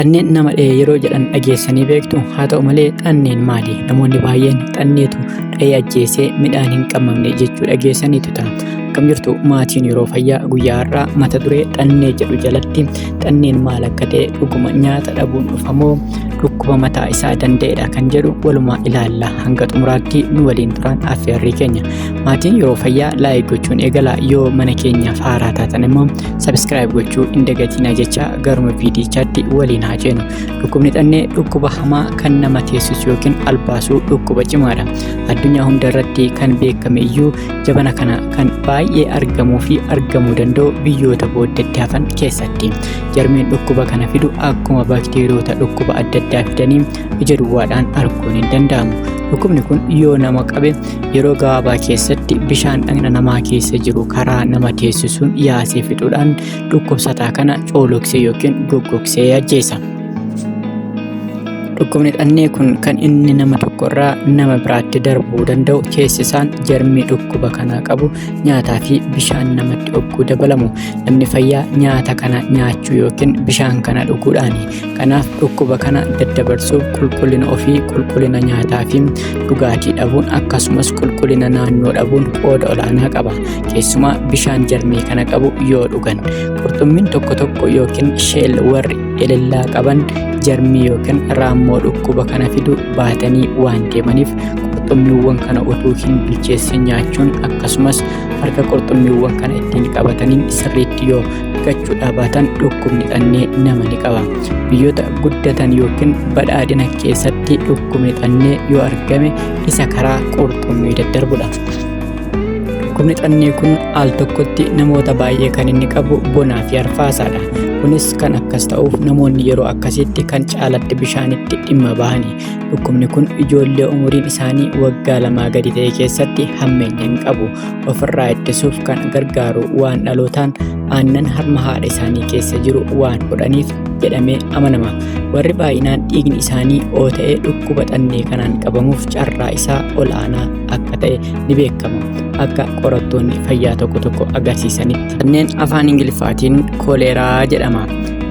Xanneen nama dha'e yeroo jedhan dhageessanii beektu. Haa ta'u malee xanneen maali? Namoonni baay'een xanneetu dha'ee ajjeesee midhaan hin qammamne jechuu dhageessaniitu ta'a. Akkam jirtu maatiin yeroo fayyaa guyyaa har'aa mata duree xannee jedhu jalatti xanneen maal akka ta'e dhuguma nyaata dhabuun dhufamoo dhukkuba mataa isaa danda'edha kan jedhu walumaa ilaalla. Hanga xumuraatti nu waliin turan affeerrii keenya. Maatiin yeroo fayyaa like gochuun eegala, yoo mana keenyaaf haaraa taatan immoo subscribe gochuu hin dagatinaa jecha garuma viidichaatti waliin haa ceenu. Dhukkubni xannee dhukkuba hamaa kan nama teessisu yookiin albaasuu dhukkuba cimaadha. Addunyaa hunda irratti kan beekame iyyuu jabana kana kan baay'ee argamuu fi argamuu danda'u biyyoota booddeetti hafan keessatti. Jarmiin dhukkuba kana fidu akkuma baakteeriyoota dhukkuba adda addaa fidanii ija duwwaadhaan arguun hin danda'amu. Dhukkubni kun yoo nama qabe yeroo gabaabaa keessatti bishaan dhagna namaa keessa jiru karaa nama teessisuun yaasee fixuudhaan dhukkubsataa kana cooloksee yookiin goggogsee ajjeesa. Dhukkubni xannee kun kan inni nama tokko irraa nama biraatti darbuu danda'u keessisaan jarmii dhukkuba kanaa qabu nyaataa fi bishaan namatti ogguu dabalamu. Namni fayyaa nyaata kana nyaachuu yookiin bishaan kana dhuguudhaani. Kanaaf dhukkuba kana daddabarsuuf qulqullina ofii, qulqullina nyaataa fi dhugaatii dhabuun akkasumas qulqullina naannoo dhabuun qooda olaanaa qaba. Keessumaa bishaan jarmii kana qabu yoo dhugan. Qurxummiin tokko tokko yookiin sheel warri elellaa qaban jarmii yookiin raammoo dhukkuba kana fidu baatanii waan deemaniif qurxummiiwwan kana utuu hin bilcheessin nyaachuun akkasumas harka qurxummiiwwan kana ittiin qabataniin sirriitti yoo dhiqachuu dhabaatan dhukkubni xannee nama ni qaba. Biyyoota guddatan yookiin badhaadhina keessatti dhukkubni xannee yoo argame isa karaa qurxummii daddarbudha. Dhukkubni xannee kun al tokkotti namoota baay'ee kan inni qabu bonaa fi arfaasaadha. Kunis kan akkas ta'uuf namoonni yeroo akkasiitti kan caalatti bishaanitti dhimma bahani. Dhukkubni kun ijoollee umuriin isaanii waggaa 2 gadi ta'e keessatti hammeenya hin qabu. Ofirraa ittisuuf kan gargaaru waan dhalootaan aannan harma haadha isaanii keessa jiru waan hodhaniif jedhamee amanama. Warri baay'inaan dhiigni isaanii O ta'e dhukkuba xannee kanaan qabamuuf carraa isaa ol'aanaa akka ta'e ni beekama. Akka qorattoonni fayyaa tokko tokko agarsiisanitti. Xanneen afaan Ingiliffaatiin koleeraa jedhama.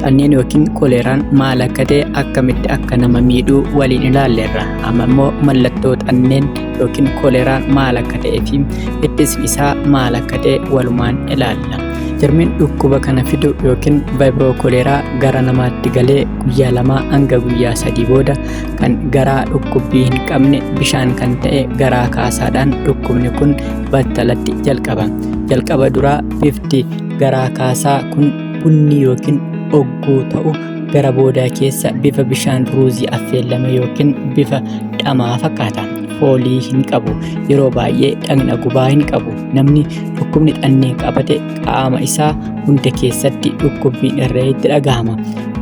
Xanneen yookiin koleeraan maal akka ta'e akkamitti akka nama miidhuu waliin ilaalleerra. Amma immoo mallattoo xanneen yookiin koleeraan maal akka ta'ee fi ittisni isaa maal akka ta'e walumaan ilaalla. Jarmiin dhukkuba kana fidu yookiin vaayibiroo koleeraa gara namaatti galee guyyaa 2 hanga guyyaa 3 booda kan garaa dhukkubbii hin qabne bishaan kan ta'e garaa kaasaadhaan dhukkubni kun battalatti jalqaba. Jalqaba duraa bifti garaa kaasaa kun bunni yookiin ogguu ta'u gara boodaa keessa bifa bishaan ruuzii affeellame yookiin bifa dhamaa fakkaata. Foolii hin qabu. Yeroo baay'ee dhagna gubaa hin qabu. Namni dhukkubni xannee qabate qaama isaa hunda keessatti dhukkubbiin irra itti dhagahama.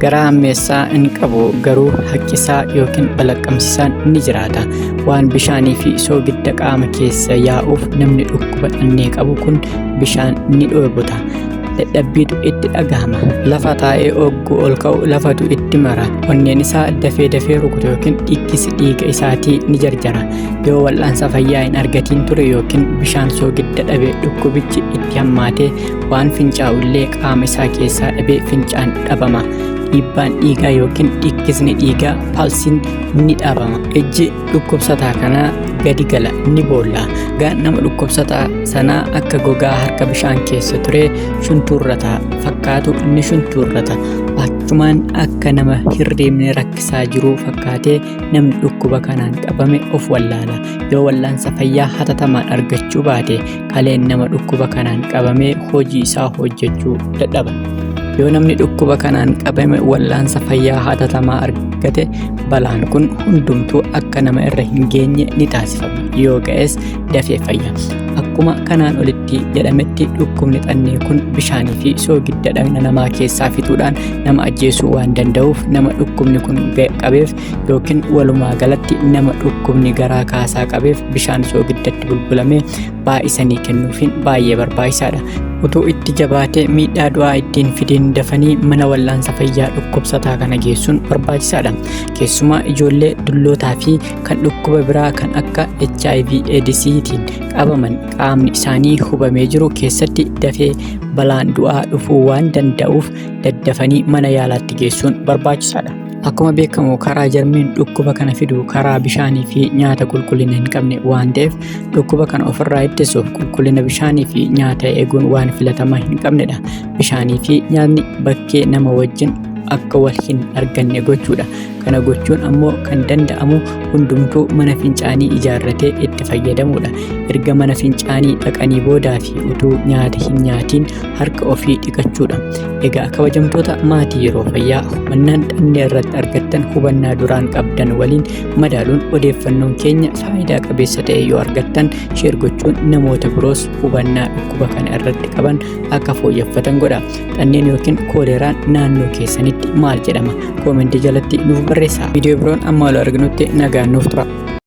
Garaa hammeessaa hin qabu, garuu haqqisaa yookiin balaqqamsisaan ni jiraata. Waan bishaanii fi soogidda qaama keessa yaa'uuf namni dhukkuba xannee qabu kun bishaan ni dheebota. Dadhabbiitu itti dhagahama. Lafa taa'ee ogguu ol ka'u lafatu itti mara. Onneen isaa dafee dafee rukuta yookiin dhiikkisi dhiiga isaatii ni jarjara. Yoo wal'aansa fayyaa hin argatiin ture yookiin bishaan soogidda dhabe dhukkubichi itti hammaatee waan fincaa'u illee qaama isaa keessaa dhabee fincaan dhabama. Dhiibbaan dhiigaa yookiin dhiikkisni dhiigaa paalsiin ni dhaabama. Ijji dhukkubsataa kanaa gadi gala ni boolla. Gogaan nama dhukkubsataa sanaa akka gogaa harka bishaan keessa ture shuntuurrata fakkaatu ni shuntuurrata. Achumaan akka nama hirriibni rakkisaa jiruu fakkaatee namni dhukkuba kanaan qabame of wallaala. Yoo wal'aansa fayyaa hatatamaan argachuu baate kaleen nama dhukkuba kanaan qabamee hojii isaa hojjechuu dadhaba. Yoo namni dhukkuba kanaan qabame wal'aansa fayyaa hatatamaa argate balaan kun hundumtuu akka nama irra hin geenye ni taasifama. Yoo ga'es dafee fayya. Akkuma kanaan olitti jedhametti dhukkubni xannee kun bishaanii fi soogidda dhagna namaa keessaa fixuudhaan nama ajjeesuu waan danda'uuf nama dhukkubni kun qabeef yookiin walumaa galatti nama dhukkubni garaa kaasaa qabeef bishaan soogiddatti bulbulamee baay'isanii kennuufiin baay'ee barbaachisaadha. Utuu itti jabaatee miidhaa du'aa ittiin fideen dafanii mana wal'aansa fayyaa dhukkubsataa kana geessuun barbaachisaadha. Keessumaa ijoollee dullootaa fi kan dhukkuba biraa kan akka HIV AIDStiin qabaman qaamni isaanii hubamee jiru keessatti dafee balaan du'aa dhufuu waan danda'uuf daddafanii mana yaalaatti geessuun barbaachisaadha. Akkuma beekamu karaa jarmiin dhukkuba kana fidu karaa bishaanii fi nyaata qulqullina hin qabne waan ta'eef dhukkuba kana ofirraa ittisuuf qulqullina bishaanii fi nyaata eeguun waan filatamaa hin qabnedha. Bishaanii fi nyaatni bakkee nama wajjin akka wal hin arganne gochuudha. Kana gochuun ammoo kan danda'amu hundumtuu mana fincaanii ijaarratee itti fayyadamuudha. Erga mana fincaanii dhaqanii boodaa fi utuu nyaata hin nyaatiin harka ofii dhiqachuudha. Egaa kabajamtoota maatii yeroo fayyaa, hubannaan xannee irratti argattan hubannaa duraan qabdan waliin madaaluun odeeffannoon keenya faayidaa qabeessa ta'e yoo argattan share gochuun namoota biroos hubannaa dhukkuba kana irratti qaban akka fooyyeffatan godha. Xanneen yookiin kooleraan naannoo keessanitti maal jedhama? Koomentii jalatti nuuf barreessaa. Viidiyoo biroon amma wal arginutti nagaan nuuf tura.